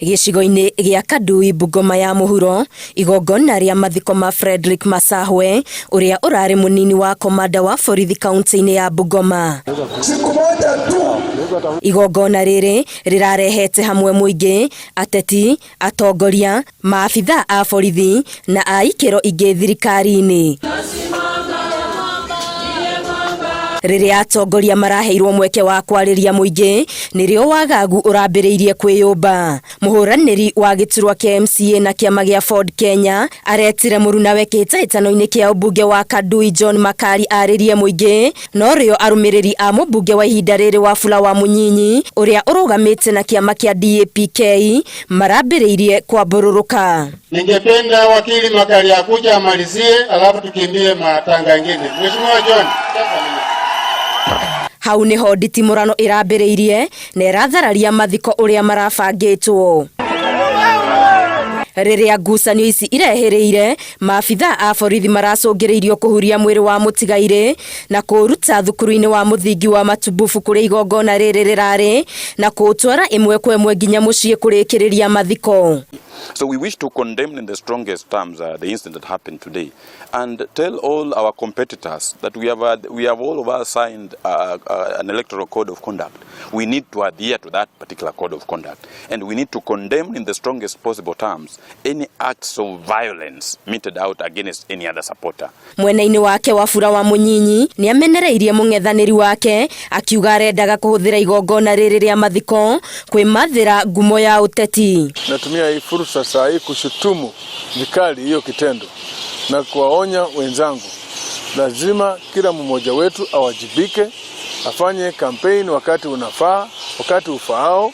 Gĩcigo-inĩ gĩa Kandui, Bungoma ya mũhuro, igongona rĩa mathiko ma Frederick Masahwe ũrĩa ũrarĩ mũnini wa komanda wa borithi kaunti-inĩ ya Bungoma. Siku moja tu. Igongona rĩrĩ rĩrarehete hamwe mũingĩ, ateti, atongoria, maabithaa a borithi na a ikĩro ingĩ thirikari-inĩ. Rĩrĩa atongoria maraheirwo mweke wa kwarĩria mũingĩ, nĩrĩo wagagu ũrambĩrĩirie kwĩyũmba. Mũhũranĩri wa gĩturwa kĩa MCA na kĩama gĩa Ford Kenya aretire mũrunawe kĩhĩtahĩtano-inĩ kĩa ũmbunge wa Kandui John Makari arĩrie mũingĩ, no rĩo arũmĩrĩri a mũmbunge wa ihinda rĩrĩ Wafula wa Mũnyinyi ũrĩa ũrũgamĩte na kĩama kĩa DAPK marambĩrĩirie kwambũrũrũka. Ningependa wakili Makari akuja amalizie, alafu tukimbie matanga ingine. Mheshimiwa John. Hau niho nditimũrano ĩrambĩrĩirie na ĩrathararia mathiko ũrĩa marabangĩtwo. Rĩrĩa ngucanio ici irehĩrĩire, maabithaa a borithi maracũngĩrĩirio kũhuria mwĩrĩ wa mũtigairĩ na kũũruta thukuru-inĩ wa mũthingi wa Matumbubu kũrĩa igongona rĩrĩ rĩrarĩ na kũũtwara ĩmwe kwa ĩmwe nginya mũciĩ kũrĩkĩrĩria mathiko. So we wish to condemn in the strongest terms the incident that happened today and tell all our competitors that we have all of us signed an electoral code of conduct. We need to adhere to that particular code of conduct, and we need to condemn in the strongest possible terms any acts of violence meted out against any other supporter. Mwena-inĩ wake Wafula wa Mũnyinyi nĩ amenereirie mũng'ethanĩri wake akiuga arendaga kũhũthĩra igongona rĩrĩ rĩa mathiko kwĩmathĩra ngumo ya ũteti. Natumia hii fursa saa hii kushutumu vikali hiyo kitendo na kuwaonya wenzangu, lazima kila mmoja wetu awajibike, afanye kampeni wakati unafaa, wakati ufaao,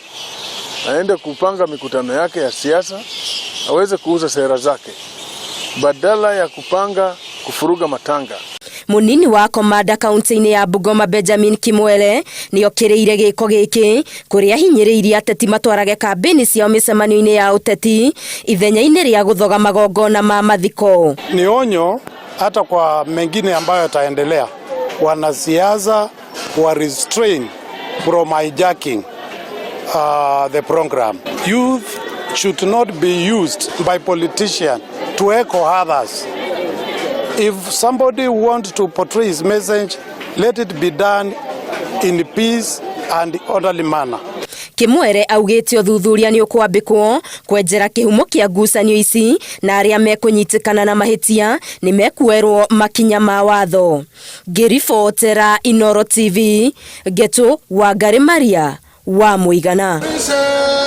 aende kupanga mikutano yake ya siasa, aweze kuuza sera zake badala ya kupanga kufuruga matanga. Munini wa komanda kaunti-inĩ ya Bungoma Benjamin Kimwele nĩ okĩrĩire gĩko gĩkĩ kũrĩa ahinyĩrĩirie ateti matwarage kambĩni ciao mĩcemanio-inĩ ya ũteti ithenya-inĩ rĩa gũthoga magongona ma mathiko. Ni onyo hata kwa mengine ambayo yataendelea, wanasiasa wa restrain from hijacking the program. Youth should not be used by politicians to echo others. If somebody wants to portray his message, let it be done in peace and orderly manner. Kimwere augĩte ũthuthuria nĩ ũkwambĩkwo kwenjera kĩhumo kĩa ngucanio ici na arĩa mekũnyitĩkana na mahĩtia nĩ mekuoerwo makinya ma watho. Ngĩribotera Inoro TV, Ngetu Wangari Maria wa Mũigana. Princess.